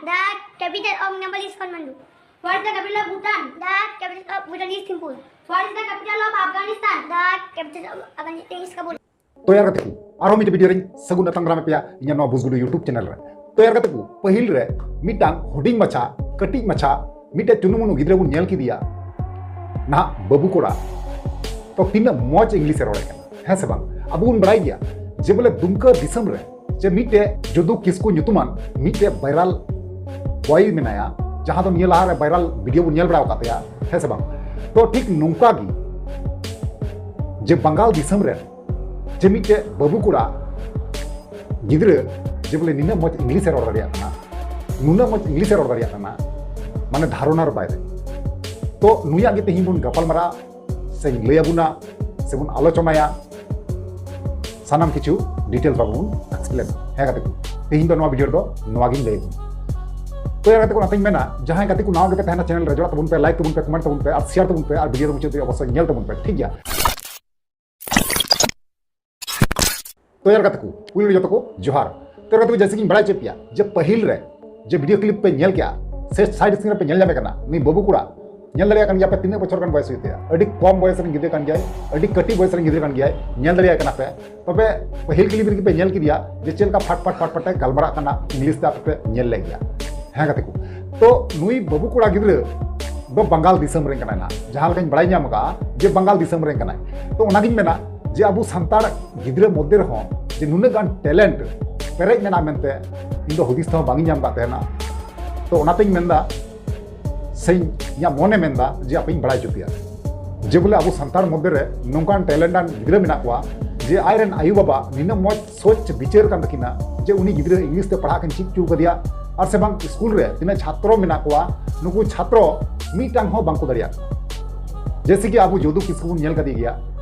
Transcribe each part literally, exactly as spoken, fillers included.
The capital of Nepal is Kathmandu. What is the capital of Bhutan? The capital of Bhutan is Thimphu. What is the capital of Afghanistan? The capital of Afghanistan is Kabul. ᱛᱚ ᱭᱟᱨ ᱜᱟᱛᱮ ᱠᱚ, ᱟᱨᱦᱚᱸ ᱢᱤᱫᱴᱮᱱ video ᱨᱤᱧ ᱥᱟᱹᱜᱩᱱ ᱟᱛᱟᱝ ᱫᱟᱨᱟᱢᱮᱫ ᱯᱮᱭᱟ ᱤᱧᱟᱹᱜ ᱱᱚᱣᱟ ᱵᱩᱡᱽᱜᱩᱰᱩ YouTube ᱪᱮᱱᱮᱞ ᱨᱮ᱾ ᱛᱚ ᱭᱟᱨ ᱜᱟᱛᱮ ᱠᱚ, ᱯᱟᱹᱦᱤᱞ ᱨᱮ ᱢᱤᱫᱴᱟᱝ ᱦᱩᱰᱤᱧ ᱢᱟᱪᱷᱟ, ᱠᱟᱹᱴᱤᱡ ᱢᱟᱪᱷᱟ, ᱢᱤᱫᱴᱮᱱ ᱪᱩᱱᱩ ᱢᱩᱱᱩ ᱜᱤᱫᱽᱨᱟᱹ ᱵᱚᱱ ᱧᱮᱞ ᱠᱮᱫᱮᱭᱟ ᱱᱟᱦᱟᱜ ᱵᱟᱹᱵᱩ ᱠᱚᱲᱟ᱾ ᱛᱚ ᱛᱤᱱᱟᱹᱜ ᱢᱚᱡᱽ ᱤᱝᱞᱤᱥ ᱮ ᱨᱚᱲᱮᱫ ᱠᱟᱱᱟ, ᱦᱮᱸ ᱥᱮ ᱵᱟᱝ? ᱟᱵᱚ ᱵᱚᱱ ᱵᱟᱲᱟᱭ ᱜᱮᱭᱟ ᱡᱮ ᱵᱚᱞᱮ ᱫᱩᱢᱠᱟᱹ ᱫᱤᱥᱚᱢ ᱨᱮ ᱡᱮ ᱢᱤᱫᱴᱮᱡ ᱡᱚᱫᱩ ᱠᱤᱥᱠᱩ ᱧᱩᱛᱩᱢᱟᱱ ᱢᱤᱫᱴᱮᱡ ᱵᱷᱟᱭᱨᱟᱞ ᱵᱚᱭ ᱢᱮᱱᱟᱭᱟ, ᱡᱟᱦᱟᱸ ᱫᱚ ᱱᱤᱭᱟᱹ ᱞᱟᱦᱟᱨᱮ ᱵᱷᱟᱭᱨᱟᱞ ᱵᱷᱤᱰᱤᱭᱳ ᱵᱚᱱ ᱧᱮᱞ ᱵᱟᱲᱟ ᱟᱠᱟᱫ ᱛᱟᱭᱟ, ᱦᱮᱸ ᱥᱮ ᱵᱟᱝ? ᱛᱚ ᱴᱷᱤᱠ ᱱᱚᱝᱠᱟ ᱜᱮ ᱡᱮ ᱵᱟᱝᱜᱟᱞ ᱫᱤᱥᱚᱢ ᱨᱮ ᱡᱮ ᱢᱤᱫᱴᱮᱡ ᱵᱟᱹᱵᱩ ᱠᱚᱲᱟ ᱜᱤᱫᱽᱨᱟᱹ ᱡᱮ ᱵᱚᱞᱮ ᱱᱤᱱᱟᱹᱜ ᱢᱚᱡᱽ ᱤᱝᱞᱤᱥ ᱮ ᱨᱚᱲ ᱫᱟᱲᱮᱭᱟᱜ ᱠᱟᱱᱟ, ᱱᱩᱱᱟᱹᱜ ᱢᱚᱡᱽ ᱤᱝᱞᱤᱥ ᱮ ᱨᱚᱲ ᱫᱟᱲᱮᱭᱟᱜ ᱠᱟᱱᱟ, ᱢᱟᱱᱮ ᱫᱷᱟᱨᱚᱱᱟᱨ ᱵᱟᱭᱨᱮ᱾ ᱛᱚ ᱱᱩᱭᱟᱜ ᱜᱮ ᱛᱮᱦᱮᱧ ᱵᱚᱱ ᱜᱟᱯᱟᱞ ᱢᱟᱨᱟᱜᱼᱟ, ᱥᱮᱧ ᱞᱟᱹᱭ ᱟᱵᱚᱱᱟ, ᱥᱮᱵᱚᱱ ᱟᱞᱳᱪᱚᱱᱟᱭᱟ ᱥᱟᱱᱟᱢ ᱠᱤᱪᱷᱩ ᱰᱤᱴᱮᱞᱥ ᱵᱟᱵᱚᱱ ᱮᱠᱥᱯᱞᱮᱱ᱾ ᱦᱮᱸ ᱜᱟᱛᱮ ᱠᱚ, ᱛᱮᱦᱮᱧ ᱫᱚ ᱱᱚᱣᱟ ᱵᱷᱤᱰᱤᱭᱳ ᱨᱮᱫᱚ ᱱᱚᱣᱟ ᱜᱤᱧ ᱞᱟᱹᱭ ᱟᱵᱚᱱᱟ᱾ ᱛᱚ ᱭᱟᱨ ᱜᱟᱛᱮ ᱠᱚ, ᱚᱱᱟᱛᱮᱧ ᱢᱮᱱᱟ, ᱡᱟᱦᱟᱸᱭ ᱜᱟᱛᱮ ᱠᱚ ᱱᱟᱣᱟ ᱜᱮᱯᱮ ᱛᱟᱦᱮᱱᱟ ᱪᱮᱱᱮᱞ ᱨᱮ, ᱡᱚᱲᱟᱜ ᱛᱟᱵᱚᱱ ᱯᱮ, ᱞᱟᱭᱤᱠ ᱛᱟᱵᱚᱱ ᱯᱮ, ᱠᱚᱢᱮᱱᱴ ᱛᱟᱵᱚᱱ ᱯᱮ ᱟᱨ ᱥᱮᱭᱟᱨ ᱛᱟᱵᱚᱱ ᱯᱮ, ᱟᱨ ᱵᱷᱤᱰᱤᱭᱳ ᱫᱚ ᱢᱩᱪᱟᱹᱫ ᱫᱷᱟᱹᱵᱤᱡ ᱚᱵᱚᱥᱥᱳᱭ ᱧᱮᱞ ᱛᱟᱵᱚᱱ ᱯᱮ, ᱴᱷᱤᱠ ᱜᱮᱭᱟ? ᱛᱚ ᱭᱟᱨ ᱜᱟᱛᱮ ᱠᱚ, ᱯᱩᱭᱞᱩ ᱨᱮ ᱡᱚᱛᱚ ᱠᱚ ᱡᱚᱦᱟᱨ᱾ ᱛᱚ ᱭᱟᱨ ᱜᱟᱛᱮ ᱠᱚ, ᱡᱮᱭᱥᱮ ᱠᱤᱧ ᱵᱟᱲᱟᱭ ᱦᱚᱪᱚᱭᱮᱫ ᱯᱮᱭᱟ ᱡᱮ ᱯᱟᱹᱦᱤᱞ ᱨᱮ ᱡᱮ ᱵᱷᱤᱰᱤᱭᱳ ᱠᱞᱤᱯ ᱯᱮ ᱧᱮᱞ ᱠᱮᱜᱼᱟ ᱥᱮ ᱥᱟᱭᱤᱰ ᱥᱠᱨᱤᱱ ᱨᱮᱯᱮ ᱧᱮᱞ ᱧᱟᱢᱮ ᱠᱟᱱᱟ, ᱱᱩᱭ ᱵᱟᱹᱵᱩ ᱠᱚᱲᱟ ᱧᱮᱞ ᱫᱟᱲᱮᱭᱟᱜ ᱠᱟᱱ ᱜᱮᱭᱟ ᱯᱮ ᱛᱤᱱᱟᱹᱜ ᱵᱚᱪᱷᱚᱨ ᱜᱟᱱ ᱵᱚᱭᱮᱥ ᱦᱩᱭᱩᱜ ᱛᱟᱭᱟ? ᱟᱹᱰᱤ ᱠᱚᱢ ᱵᱚᱭᱮᱥ ᱨᱮᱱ ᱜᱤᱫᱽᱨᱟᱹ ᱠᱟᱱ ᱜᱮᱭᱟᱭ, ᱟᱹᱰᱤ ᱠᱟᱹᱴᱤᱡ ᱵᱚᱭᱮᱥ ᱨᱮᱱ ᱜᱤᱫᱽᱨᱟᱹ ᱠᱟᱱ ᱜᱮᱭᱟᱭ, ᱧᱮᱞ ᱫᱟᱲᱮᱭᱟᱜ ᱠᱟᱱᱟ ᱯᱮ᱾ ᱛᱚᱵᱮ ᱯᱟᱹᱦᱤᱞ ᱠᱞᱤᱯ ᱨᱮᱜᱮ ᱯᱮ ᱧᱮᱞ ᱠᱮᱫᱮᱭᱟ ᱡᱮ ᱪᱮᱫ ᱞᱮᱠᱟ ᱯᱷᱟᱴ ᱯᱷᱟᱴ ᱯᱷᱟᱴ ᱯᱷᱟᱴ ᱮ ᱜᱟᱞᱢᱟᱨᱟᱜ ᱠᱟᱱᱟ, ᱤᱝᱞᱤᱥ ᱛᱮ ᱟᱯᱮ ᱯᱮ ᱧᱮᱞ ᱞᱮᱫ ᱜᱮᱭᱟ᱾ ᱦᱮᱸ ᱜᱟᱛᱮ ᱠᱚ, ᱛᱚ ᱱᱩᱭ ᱵᱟᱹᱵᱩ ᱠᱚᱲᱟ ᱜᱤᱫᱽᱨᱟᱹ ᱫᱚ ᱵᱟᱝᱜᱟᱞ ᱫᱤᱥᱚᱢ ᱨᱮᱱ ᱠᱟᱱᱟᱭ ᱱᱟᱦᱟᱜ, ᱡᱟᱦᱟᱸ ᱞᱮᱠᱟᱧ ᱵᱟᱲᱟᱭ ᱧᱟᱢ ᱟᱠᱟᱫᱼᱟ ᱡᱮ ᱵᱟᱝᱜᱟᱞ ᱫᱤᱥᱚᱢ ᱨᱮᱱ ᱠᱟᱱᱟᱭ᱾ ᱛᱚ ᱚᱱᱟᱜᱤᱧ ᱢᱮᱱᱟ ᱡᱮ ᱟᱵᱚ ᱥᱟᱱᱛᱟᱲ ᱜᱤᱫᱽᱨᱟᱹ ᱢᱚᱫᱽᱫᱷᱮ ᱨᱮᱦᱚᱸ ᱡᱮ ᱱᱩᱱᱟᱹᱜ ᱜᱟᱱ ᱴᱮᱞᱮᱱᱴ ᱯᱮᱨᱮᱡ ᱢᱮᱱᱟᱜᱼᱟ ᱢᱮᱱᱛᱮ ᱤᱧ ᱫᱚ ᱦᱩᱫᱤᱥ ᱛᱮᱦᱚᱸ ᱵᱟᱝ ᱤᱧ ᱧᱟᱢ ᱟᱠᱟᱫ ᱛᱟᱦᱮᱱᱟ᱾ ᱛᱚ ᱚᱱᱟᱛᱮᱧ ᱢᱮᱱᱫᱟ, ᱥᱮ ᱤᱧᱟᱹᱜ ᱢᱚᱱᱮ ᱢᱮᱱᱫᱟ ᱡᱮ ᱟᱯᱮᱧ ᱵᱟᱲᱟᱭ ᱦᱚᱪᱚ ᱯᱮᱭᱟ ᱡᱮ ᱵᱚᱞᱮ ᱟᱵᱚ ᱥᱟᱱᱛᱟᱲ ᱢᱚᱫᱽᱫᱷᱮ ᱨᱮ ᱱᱚᱝᱠᱟᱱ ᱴᱮᱞᱮᱱᱴ ᱟᱱ ᱜᱤᱫᱽᱨᱟᱹ ᱢᱮᱱᱟᱜ ᱠᱚᱣᱟ ᱡᱮ ᱟᱡᱨᱮᱱ ᱟᱭᱳᱼᱵᱟᱵᱟ ᱱᱤᱱᱟᱹᱜ ᱢᱚᱡᱽ ᱥᱳᱪ ᱵᱤᱪᱟᱹᱨ ᱠᱟᱱ ᱛᱟᱹᱠᱤᱱᱟ ᱡᱮ ᱩᱱᱤ ᱜᱤᱫᱽᱨᱟᱹ ᱤᱝᱞᱤᱥ ᱛᱮ ᱯᱟᱲᱦᱟᱜ ᱠᱤᱱ ᱪᱮᱫ ᱦᱚᱪᱚ ᱠᱟᱫᱮᱭᱟ, ᱟᱨ ᱥᱮ ᱵᱟᱝ ᱥᱠᱩᱞ ᱨᱮ ᱛᱤᱱᱟᱹᱜ ᱪᱷᱟᱛᱨᱚ ᱢᱮᱱᱟᱜ ᱠᱚᱣᱟ, ᱱᱩᱠᱩ ᱪᱷᱟᱛᱨᱚ ᱢᱤᱫᱴᱟᱝ ᱦᱚᱸ ᱵᱟᱝᱠᱚ ᱫᱟᱲᱮᱭᱟᱜ ᱠᱟᱱᱟ᱾ ᱡᱮᱭᱥᱮ ᱠᱤ ᱟᱵᱚ ᱡᱚᱫᱩ ᱠᱤᱥᱠᱩ ᱵᱚᱱ ᱧᱮᱞ ᱠᱟᱫᱮ ᱜᱮᱭᱟ,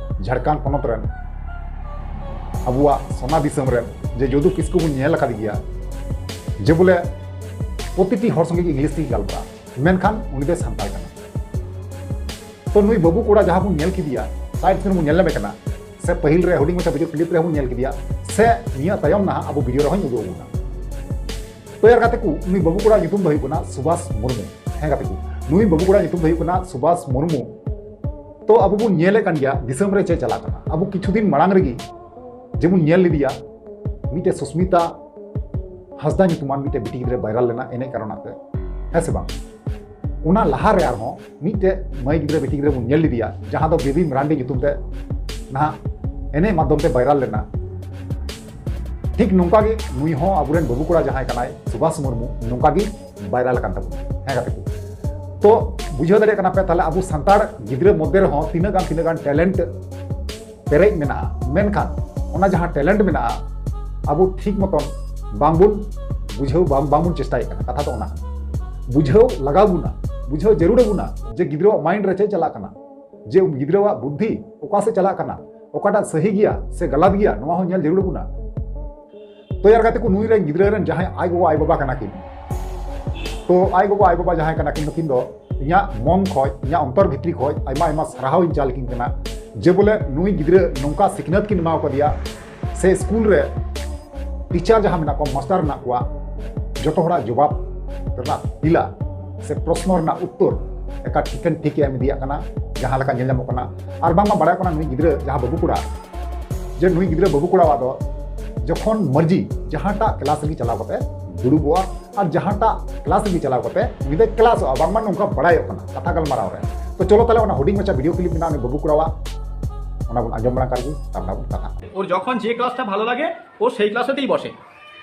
ᱡᱷᱟᱲᱠᱷᱚᱸᱰ ᱯᱚᱱᱚᱛ ᱨᱮᱱ ᱟᱵᱚᱣᱟᱜ ᱥᱚᱱᱟ ᱫᱤᱥᱚᱢ ᱨᱮᱱ ᱡᱮ ᱡᱚᱫᱩ ᱠᱤᱥᱠᱩ ᱵᱚᱱ ᱧᱮᱞ ᱟᱠᱟᱫᱮ ᱜᱮᱭᱟ ᱡᱮ ᱵᱚᱞᱮ ᱯᱨᱚᱛᱤᱴᱤ ᱦᱚᱲ ᱥᱚᱸᱜᱮ ᱜᱮ ᱤᱝᱞᱤᱥ ᱛᱮᱜᱮ ᱜᱟᱞᱢᱟᱨᱟᱣ, ᱢᱮᱱᱠᱷᱟᱱ ᱩᱱᱤ ᱫᱚᱭ ᱥᱟᱱᱛᱟᱲ ᱠᱟᱱᱟ᱾ ᱛᱚ ᱱᱩᱭ ᱵᱟᱹᱵᱩ ᱠᱚᱲᱟ ᱡᱟᱦᱟᱸ ᱵᱚᱱ ᱧᱮᱞ ᱠᱮᱫᱮᱭᱟ, ᱥᱟᱭᱤᱰ ᱥᱤᱱ ᱵᱚᱱ ᱧᱮᱞ ᱧᱟᱢᱮ ᱠᱟᱱᱟ, ᱥᱮ ᱯᱟᱹᱦᱤᱞ ᱨᱮ ᱦᱩᱰᱤᱧ ᱢᱟᱪᱷᱟ ᱵᱷᱤᱰᱤᱭᱳ ᱠᱞᱤᱯ ᱨᱮᱦᱚᱸ ᱵᱚᱱ ᱧᱮᱞ ᱠᱮᱫᱮᱭᱟ, ᱥᱮ ᱱᱤᱭᱟᱹ ᱛᱟᱭᱚᱢ ᱱᱟᱦᱟᱜ ᱟᱵᱚ ᱵᱷᱤᱰᱤᱭᱳ ᱨᱮᱦᱚᱸᱧ ᱩᱫᱩᱜ ᱟᱵᱚᱱᱟ᱾ ᱛᱚ ᱭᱟᱨ ᱜᱟᱛᱮ ᱠᱚ, ᱱᱩᱭ ᱵᱟᱹᱵᱩ ᱠᱚᱲᱟ ᱧᱩᱛᱩᱢ ᱫᱚ ᱦᱩᱭᱩᱜ ᱠᱟᱱᱟ ᱥᱩᱵᱷᱟᱥ ᱢᱩᱨᱢᱩ᱾ ᱦᱮᱸ ᱜᱟᱛᱮ ᱠᱚ, ᱱᱩᱭ ᱵᱟᱹᱵᱩ ᱠᱚᱲᱟ ᱧᱩᱛᱩᱢ ᱫᱚ ᱦᱩᱭᱩᱜ ᱠᱟᱱᱟ ᱥᱩᱵᱷᱟᱥ ᱢᱩᱨᱢᱩ᱾ ᱛᱚ ᱟᱵᱚ ᱵᱚᱱ ᱧᱮᱞᱮᱫ ᱠᱟᱱ ᱜᱮᱭᱟ ᱫᱤᱥᱚᱢ ᱨᱮ ᱪᱮᱫ ᱪᱟᱞᱟᱜ ᱠᱟᱱᱟ᱾ ᱟᱵᱚ ᱠᱤᱪᱷᱩ ᱫᱤᱱ ᱢᱟᱲᱟᱝ ᱨᱮᱜᱮ ᱡᱮᱢᱚᱱ ᱧᱮᱞ ᱞᱮᱫᱮᱭᱟ, ᱢᱤᱫᱴᱮᱡ ᱥᱩᱥᱢᱤᱛᱟ ᱦᱟᱸᱥᱫᱟ ᱧᱩᱛᱩᱢᱟᱱ ᱢᱤᱫᱴᱮᱡ ᱵᱤᱴᱤ ᱜᱤᱫᱽᱨᱟᱹ ᱵᱷᱟᱭᱨᱟᱞ ᱞᱮᱱᱟ ᱮᱱᱮᱡ ᱠᱟᱨᱚᱱᱟᱜ ᱛᱮ, ᱦᱮᱸ ᱥᱮ ᱵᱟᱝ? ᱚᱱᱟ ᱞᱟᱦᱟ ᱨᱮ ᱟᱨᱦᱚᱸ ᱢᱤᱫᱴᱮᱡ ᱢᱟᱹᱭ ᱜᱤᱫᱽᱨᱟᱹ ᱵᱤᱴᱤ ᱜᱤᱫᱽᱨᱟᱹ ᱵᱚᱱ ᱧᱮᱞ ᱞᱮᱫᱮᱭᱟ, ᱡᱟᱦᱟᱸ ᱫᱚ ᱵᱮᱵᱤ ᱢᱟᱨᱟᱱᱰᱤ ᱧᱩᱛᱩᱢ ᱛᱮ ᱱᱟᱦᱟᱜ ᱮᱱᱮᱡ ᱢᱟᱫᱽᱫᱷᱚᱢ ᱛᱮ ᱵᱷᱟᱭᱨᱟᱞ ᱞᱮᱱᱟ᱾ ᱴᱷᱤᱠ ᱱᱚᱝᱠᱟ ᱜᱮ ᱱᱩᱭ ᱦᱚᱸ ᱟᱵᱚᱨᱮᱱ ᱵᱟᱹᱵᱩ ᱠᱚᱲᱟ ᱡᱟᱦᱟᱸᱭ ᱠᱟᱱᱟᱭ ᱥᱩᱵᱷᱟᱥ ᱢᱩᱨᱢᱩ, ᱱᱚᱝᱠᱟ ᱜᱮ ᱵᱷᱟᱭᱨᱟᱞ ᱟᱠᱟᱱ ᱛᱟᱵᱚᱱᱟ᱾ ᱦᱮᱸ ᱜᱟᱛᱮ ᱠᱚ, ᱛᱚ ᱵᱩᱡᱷᱟᱹᱣ ᱫᱟᱲᱮᱭᱟᱜ ᱠᱟᱱᱟ ᱯᱮ, ᱛᱟᱦᱞᱮ ᱟᱵᱚ ᱥᱟᱱᱛᱟᱲ ᱜᱤᱫᱽᱨᱟᱹ ᱢᱚᱫᱽᱫᱷᱮ ᱨᱮᱦᱚᱸ ᱛᱤᱱᱟᱹᱜ ᱜᱟᱱ ᱛᱤᱱᱟᱹᱜ ᱜᱟᱱ ᱴᱮᱞᱮᱱᱴ ᱯᱮᱨᱮᱡ ᱢᱮᱱᱟᱜᱼᱟ, ᱢᱮᱱᱠᱷᱟᱱ ᱚᱱᱟ ᱡᱟᱦᱟᱸ ᱴᱮᱞᱮᱱᱴ ᱢᱮᱱᱟᱜᱼᱟ, ᱟᱵᱚ ᱴᱷᱤᱠ ᱢᱚᱛᱚᱱ ᱵᱟᱝᱵᱚᱱ ᱵᱩᱡᱷᱟᱹᱣ, ᱵᱟᱝ ᱵᱟᱝᱵᱚᱱ ᱪᱮᱥᱴᱟᱭᱮᱫ ᱠᱟᱱᱟ᱾ ᱠᱟᱛᱷᱟ ᱫᱚ ᱚᱱᱟ ᱠᱟᱱᱟ᱾ ᱵᱩᱡᱷᱟᱹᱣ ᱞᱟᱜᱟᱣ ᱵᱚᱱᱟ, ᱵᱩᱡᱷᱟᱹᱣ ᱡᱟᱹᱨᱩᱲ ᱟᱵᱚᱱᱟ ᱡᱮ ᱜᱤᱫᱽᱨᱟᱹᱣᱟᱜ ᱢᱟᱭᱤᱱᱰ ᱨᱮ ᱪᱮᱫ ᱪᱟᱞᱟᱜ ᱠᱟᱱᱟ, ᱡᱮ ᱜᱤᱫᱽᱨᱟᱹᱣᱟᱜ ᱵᱩᱫᱽᱫᱷᱤ ᱚᱠᱟ ᱥᱮᱫ ᱪᱟᱞᱟᱜ ᱠᱟᱱᱟ, ᱚᱠᱟᱴᱟᱜ ᱥᱟᱹᱦᱤ ᱜᱮᱭᱟ ᱥᱮ ᱜᱟᱞᱟᱛ ᱜᱮᱭᱟ, ᱱᱚᱣᱟ ᱦᱚᱸ ᱧᱮᱞ ᱡᱟᱹᱨᱩᱲ ᱟᱵᱚᱱᱟ᱾ ᱛᱚ ᱭᱟᱨ ᱜᱟᱛᱮ ᱠᱚ, ᱱᱩᱭ ᱨᱮᱱ ᱜᱤᱫᱽᱨᱟᱹ ᱨᱮᱱ ᱡᱟᱦᱟᱸᱭ ᱟᱡ ᱜᱚᱜᱚ ᱟᱡ ᱵᱟᱵᱟ ᱠᱟᱱᱟ ᱠᱤᱱ, ᱛᱚ ᱟᱡ ᱜᱚᱜᱚ ᱟᱡ ᱵᱟᱵᱟ ᱡᱟᱦᱟᱸᱭ ᱠᱟᱱᱟ ᱠᱤᱱ, ᱱᱩᱠᱤᱱ ᱫᱚ ᱤᱧᱟᱹᱜ ᱢᱚᱱ ᱠᱷᱚᱡ, ᱤᱧᱟᱹᱜ ᱚᱱᱛᱚᱨ ᱵᱷᱤᱛᱨᱤ ᱠᱷᱚᱡ ᱟᱭᱢᱟ ᱟᱭᱢᱟ ᱥᱟᱨᱦᱟᱣ ᱤᱧ ᱪᱟᱞ ᱟᱹᱠᱤᱱ ᱠᱟᱱᱟ, ᱡᱮ ᱵᱚᱞᱮ ᱱᱩᱭ ᱜᱤᱫᱽᱨᱟᱹ ᱱᱚᱝᱠᱟ ᱥᱤᱠᱷᱱᱟᱹᱛ ᱠᱤᱱ ᱮᱢᱟᱣ ᱠᱟᱫᱮᱭᱟ, ᱥᱮ ᱥᱠᱩᱞ ᱨᱮ ᱴᱤᱪᱟᱨ ᱡᱟᱦᱟᱸ ᱢᱮᱱᱟᱜ ᱠᱚᱣᱟ, ᱢᱟᱥᱴᱟᱨ ᱢᱮᱱᱟᱜ ᱠᱚᱣᱟ, ᱡᱚᱛᱚ ᱦᱚᱲᱟᱜ ᱡᱚᱵᱟᱵ ᱨᱮᱱᱟᱜ ᱛᱤᱞᱟ ᱥᱮ ᱯᱨᱚᱥᱱᱚ ᱨᱮᱱᱟᱜ ᱩᱛᱛᱚᱨ ᱮᱠᱟ ᱴᱷᱤᱠᱟᱹᱱ ᱴᱷᱤᱠ ᱮ ᱮᱢ ᱤᱫᱤᱭᱟᱜ ᱠᱟᱱᱟ, ᱡᱟᱦᱟᱸ ᱞᱮᱠᱟ ᱧᱮᱞ ᱧᱟᱢᱚᱜ ᱠᱟᱱᱟ᱾ ᱟᱨ ᱵᱟᱝᱢᱟ ᱵᱟᱲᱟᱭ ᱠᱟᱱᱟ ᱱᱩᱭ ᱜᱤᱫᱽᱨᱟᱹ ᱡᱟᱦᱟᱸ ᱵᱟᱹᱵᱩ ᱠᱚᱲᱟ, ᱡᱮ ᱱᱩᱭ ᱜᱤᱫᱽᱨᱟᱹ ᱵᱟᱹᱵᱩ ᱠᱚᱲᱟᱣᱟᱜ ᱫᱚ ᱡᱚᱠᱷᱚᱱ ᱢᱟᱹᱨᱡᱤ ᱡᱟᱦᱟᱸᱴᱟᱜ ᱠᱞᱟᱥ ᱨᱮᱜᱮ ᱪᱟᱞᱟᱣ ᱠᱟᱛᱮ ᱫᱩᱲᱩᱵᱚᱜᱼᱟ ᱟᱨ ᱡᱟᱦᱟᱸᱴᱟᱜ ᱠᱞᱟᱥ ᱨᱮᱜᱮ ᱪᱟᱞᱟᱣ ᱠᱟᱛᱮ ᱩᱱᱤ ᱫᱚᱭ ᱠᱞᱟᱥᱚᱜᱼᱟ, ᱵᱟᱝᱢᱟ ᱱᱚᱝᱠᱟ ᱵᱟᱲᱟᱭᱚᱜ ᱠᱟᱱᱟ ᱠᱟᱛᱷᱟ ᱜᱟᱞᱢᱟᱨᱟᱣ ᱨᱮ᱾ ᱛᱚ ᱪᱚᱞᱚ ᱛᱟᱦᱞᱮ ᱚᱱᱟ ᱦᱩᱰᱤᱧ ᱢᱟᱪᱷᱟ ᱵᱷᱤᱰᱤᱭᱳ ᱠᱞᱤᱯ ᱢᱮᱱᱟᱜᱼᱟ ᱩᱱᱤ ᱵᱟᱹᱵᱩ ᱠᱚᱲᱟᱣᱟᱜ, ᱚᱱᱟ ᱵᱚᱱ ᱟᱸᱡᱚᱢ ᱵᱟᱲᱟ ᱠᱟᱜ ᱜᱮ, ᱛᱟᱨᱯᱚᱨ ᱵᱚᱱ ᱠᱟᱛᱷᱟ। ওর যখন যে ক্লাসটা ভালো লাগে, ও সেই ক্লাসেতেই বসে।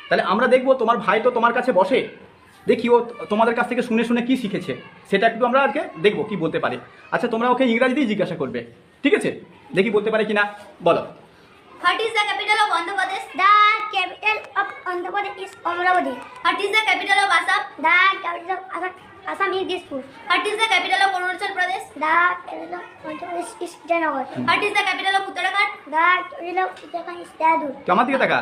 তাহলে আমরা দেখবো তোমার ভাই তো তোমার কাছে বসে, দেখি ও তোমাদের কাছ থেকে শুনে শুনে কি শিখেছে, সেটা একটু আমরা আজকে দেখবো কি বলতে পারে। আচ্ছা, তোমরা ওকে ইংরাজিতেই জিজ্ঞাসা করবে, ঠিক আছে? দেখি বলতে পারে কিনা, বলো। What is the capital of Andhra Pradesh? The capital of Andhra Pradesh is Amaravati. What is the capital of Assam? The capital of Assam, Assam is Dispur. What is the capital of Arunachal Pradesh? The capital of Arunachal Pradesh is Itanagar. What is the capital of Uttarakhand? The capital of Uttarakhand is Dehradun. আমার দিকে তাকা।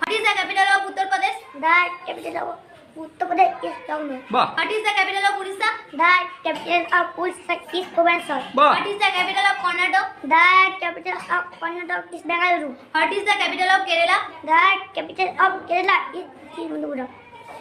What is the capital of Uttar Pradesh? The capital of Uttar Pradesh is Lucknow. বাহ। What is the capital of Orissa? The capital of Orissa is Bhubaneswar. বাহ। What is the capital of Karnataka? The capital of Karnataka is Bengaluru. What is the capital of Kerala? The capital of Kerala is Thiruvananthapuram.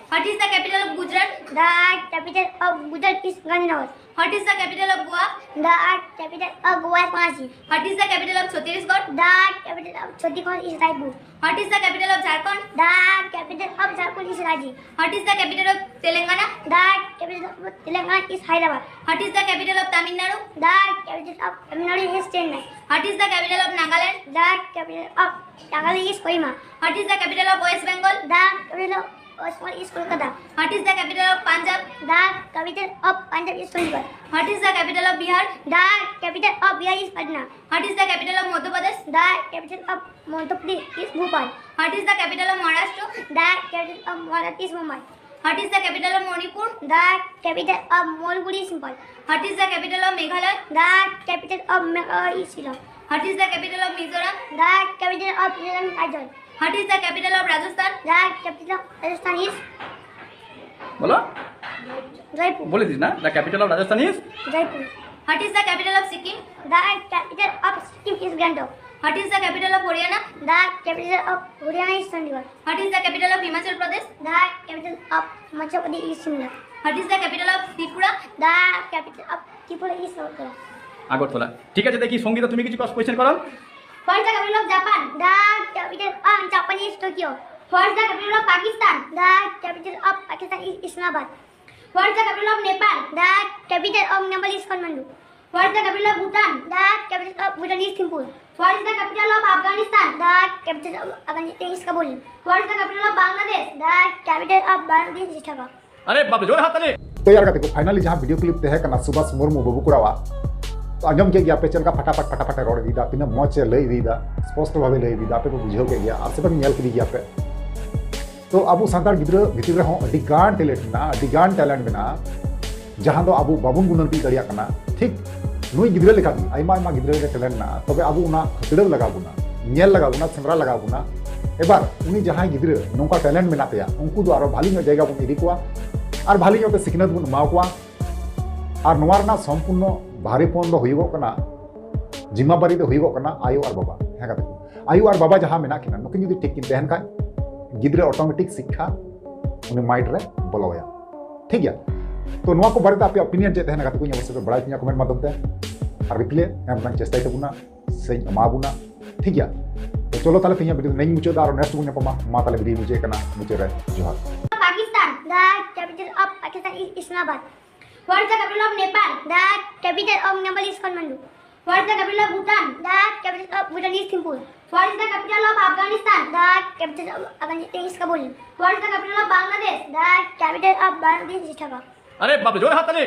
What is the capital of Gujarat? The capital of Gujarat is Gandhinagar. What is the capital of Goa? The capital of Goa is Panaji. What is the capital of Chhattisgarh? The capital of Chhattisgarh is Raipur. What is the capital of Jharkhand? The capital of Jharkhand is Ranchi. What is the capital of Telangana? The capital of Telangana is Hyderabad. What is the capital of Tamil Nadu? The capital of Tamil Nadu is Chennai. What is the capital of Nagaland? The capital of Nagaland is Kohima. What is the capital of West Bengal? The capital of West Bengal is Kolkata. What is the capital of Punjab? The capital of Punjab is Chandigarh. What is the capital of Bihar? The capital of Bihar is Patna. What is the capital of Madhya Pradesh? The capital of Madhya Pradesh is Bhopal. What is the capital of Maharashtra? The capital of Maharashtra is Mumbai. What is the capital of Manipur? The capital of Manipur is Imphal. What is the capital of Meghalaya? The capital of Meghalaya is Shillong. What is the capital of Mizoram? The capital of Mizoram is Aizawl. What is the capital of Rajasthan? The capital of Rajasthan is बोलो. Jaipur. बोले दीजिए ना. The capital of Rajasthan is. Jaipur. What is the capital of Sikkim? The capital of Sikkim is Gangtok. What is the capital of Haryana? The capital of Haryana is Chandigarh. What is the capital of Himachal Pradesh? The capital of Himachal Pradesh is Shimla. What is the capital of Tripura? The capital of Tripura is Agartala. Agartala. ঠিক আছে, দেখি সঙ্গীতা, তুমি কিছু question করো. What is the capital of Japan? The capital of Japan is Tokyo. What is the capital of Pakistan? The capital of Pakistan is Islamabad. What is the capital of Nepal? The capital of Nepal is Kathmandu. What is the capital of Bhutan? The capital of Bhutan is Thimphu. What is the capital of Afghanistan? The capital of Afghanistan is Kabul. What is the capital of Bangladesh? The capital of Bangladesh is Dhaka. अरे बाप रे, जोर हाथ ताली. ᱛᱚ ᱭᱟᱨ ᱜᱟᱛᱮ ᱠᱚ, finally ᱡᱟᱦᱟᱸ video clip ᱛᱟᱦᱮᱸ ᱠᱟᱱᱟ ᱥᱩᱵᱷᱟᱥ ᱢᱩᱨᱢᱩ ᱵᱟᱹᱵᱩ ᱠᱚᱲᱟᱣᱟᱜ, ᱛᱚ ᱟᱸᱡᱚᱢ ᱠᱮᱫ ᱜᱮᱭᱟ ᱯᱮ ᱪᱮᱫ ᱞᱮᱠᱟ ᱯᱷᱟᱴᱟᱯᱷᱟᱴ ᱯᱷᱟᱴᱟᱯᱷᱟᱴ ᱮ ᱨᱚᱲ ᱤᱫᱤᱭᱮᱫᱟ, ᱛᱤᱱᱟᱹᱜ ᱢᱚᱡᱽ ᱮ ᱞᱟᱹᱭ ᱤᱫᱤᱭᱮᱫᱟ, ᱥᱯᱚᱥᱴᱚ ᱵᱷᱟᱵᱮ ᱞᱟᱹᱭ ᱤᱫᱤᱭᱮᱫᱟ, ᱟᱯᱮ ᱯᱮ ᱵᱩᱡᱷᱟᱹᱣ ᱠᱮᱫ ᱜᱮᱭᱟ ᱟᱨ ᱥᱮ ᱯᱮ ᱧᱮᱞ ᱠᱮᱫ ᱜᱮᱭᱟ ᱯᱮ. ᱛᱚ ᱟᱵᱚ ᱥᱟᱱᱛᱟᱲ ᱜᱤᱫᱽᱨᱟᱹ ᱵᱷᱤᱛᱤᱨ ᱨᱮᱦᱚᱸ ᱟᱹᱰᱤ ᱜᱟᱱ talent ᱢᱮᱱᱟᱜᱼᱟ, ᱟᱹᱰᱤ ᱜᱟᱱ talent ᱢᱮᱱᱟᱜᱼᱟ, ᱡᱟᱦᱟᱸ ᱫᱚ ᱟᱵᱚ ᱵᱟᱵᱚᱱ ᱜᱩᱱᱟᱹᱱ ᱛᱤᱭᱳᱜ ᱫᱟᱲᱮᱭᱟᱜ ᱠᱟᱱᱟ. ᱴᱷᱤᱠ ᱱᱩᱭ ᱜᱤᱫᱽᱨᱟᱹ ᱞᱮᱠᱟᱜᱮ ᱟᱭᱢᱟ ᱟᱭᱢᱟ ᱜᱤᱫᱽᱨᱟᱹ ᱨᱮ talent ᱢᱮᱱᱟᱜᱼᱟ, ᱛᱚᱵᱮ ᱟᱵᱚ ᱚᱱᱟ ᱦᱟᱹᱛᱲᱟᱹᱣ ᱞᱟᱜᱟᱣ ᱵᱚᱱᱟ, ᱧᱮᱞ ᱞᱟᱜᱟᱣ ᱵᱚᱱᱟ, ᱥᱮᱸᱫᱽᱨᱟ ᱞᱟᱜᱟᱣ ᱵᱚᱱᱟ. ᱮᱵᱟᱨ ᱩᱱᱤ ᱡᱟᱦᱟᱸᱭ ᱜᱤᱫᱽᱨᱟᱹ ᱱᱚᱝᱠᱟ talent ᱢᱮᱱᱟᱜ ᱛᱟᱭᱟ, ᱩᱱᱠᱩ ᱫᱚ ᱟᱨᱚ ᱵᱷᱟᱞᱤ ᱧᱚᱜ ᱡᱟᱭᱜᱟ ᱵᱚᱱ ᱤᱫᱤ ᱠᱚᱣᱟ ᱟᱨ ᱵᱷᱟᱞᱤ ᱧᱚᱜ ᱛᱮ ᱥᱤᱠᱷᱱᱟᱹᱛ ᱵᱚᱱ ᱮᱢᱟ ᱠᱚᱣᱟ. ᱟᱨ ᱱᱚᱣᱟ ᱨᱮᱱᱟᱜ ᱥᱚᱢᱯᱩᱨᱱᱚ ᱵᱷᱟᱨᱤᱯᱚᱱ ᱫᱚ ᱦᱩᱭᱩᱜᱚᱜ ᱠᱟᱱᱟ, ᱡᱤᱢᱟᱵᱟᱨᱤ ᱫᱚ ᱦᱩᱭᱩᱜᱚᱜ ᱠᱟᱱᱟ ᱟᱭᱳ ᱟᱨ ᱵᱟᱵᱟ. ᱦᱮᱸ ᱜᱟᱛᱮ ᱠᱚ, ᱟᱭᱳ ᱟᱨ ᱵᱟᱵᱟ ᱡᱟᱦᱟᱸ ᱢᱮᱱᱟᱜ ᱠᱤᱱᱟ, ᱱᱩᱠᱤᱱ ᱡᱩᱫᱤ ᱴᱷᱤᱠ ᱠᱤᱱ ᱛᱟᱦᱮᱱ ᱠᱷᱟᱡ, ᱜᱤᱫᱽᱨᱟᱹ automatic ᱥᱤᱠᱠᱷᱟ ᱩᱱᱤ ᱢᱟᱭᱤᱱᱰ ᱨᱮ ᱵᱚᱞᱚ ᱟᱭᱟ᱾ ᱴᱷᱤᱠ ᱜᱮᱭᱟ? ᱛᱚ ᱱᱚᱣᱟ ᱠᱚ ᱵᱟᱨᱮᱛᱮ ᱟᱯᱮᱭᱟᱜ ᱚᱯᱤᱱᱤᱭᱚᱱ ᱪᱮᱫ ᱛᱟᱦᱮᱱᱟ ᱜᱟᱛᱮ ᱠᱚ, ᱤᱧ ᱚᱵᱚᱥᱥᱳᱭ ᱯᱮ ᱵᱟᱲᱟᱭ ᱦᱚᱪᱚᱧᱟ ᱠᱚᱢᱮᱱᱴ ᱢᱟᱫᱽᱫᱷᱚᱢ ᱛᱮ᱾ ᱟᱨ ᱨᱤᱯᱞᱟᱭ ᱮᱢ ᱨᱮᱱᱟᱜ ᱪᱮᱥᱴᱟᱭ ᱛᱟᱵᱚᱱᱟ ᱥᱮᱧ ᱮᱢᱟ ᱵᱚᱱᱟ᱾ ᱴᱷᱤᱠ ᱜᱮᱭᱟ? ᱛᱚ ᱪᱚᱞᱚ ᱛᱟᱦᱞᱮ ᱛᱮᱦᱮᱧᱟᱜ ᱵᱷᱤᱰᱤᱭᱳ ᱫᱚ ᱱᱤᱧ ᱢᱩᱪᱟᱹᱫ ᱫᱟ, ᱟᱨ ᱱᱮᱠᱥᱴ ᱵᱚᱱ ᱧᱟᱯᱟᱢᱟ᱾ ᱢᱟ ᱛᱟᱦᱞᱮ ᱵᱷᱤᱰᱤᱭᱳ ᱢᱩᱪᱟᱹᱫ ᱠᱟᱱᱟ, ᱢᱩᱪᱟᱹᱫ ᱨᱮ ᱡᱚᱦᱟᱨ᱾ Pakistan. The capital of Pakistan is Islamabad. What is the capital of Nepal? The capital of Nepal is Kathmandu. What is the capital of Bhutan? The capital of Bhutan is Thimphu. What is the capital of Afghanistan? The capital of Afghanistan is Kabul. What is the capital of Bangladesh? The capital of Bangladesh is Dhaka. अरे बाप रे, जोर हाथ ताली।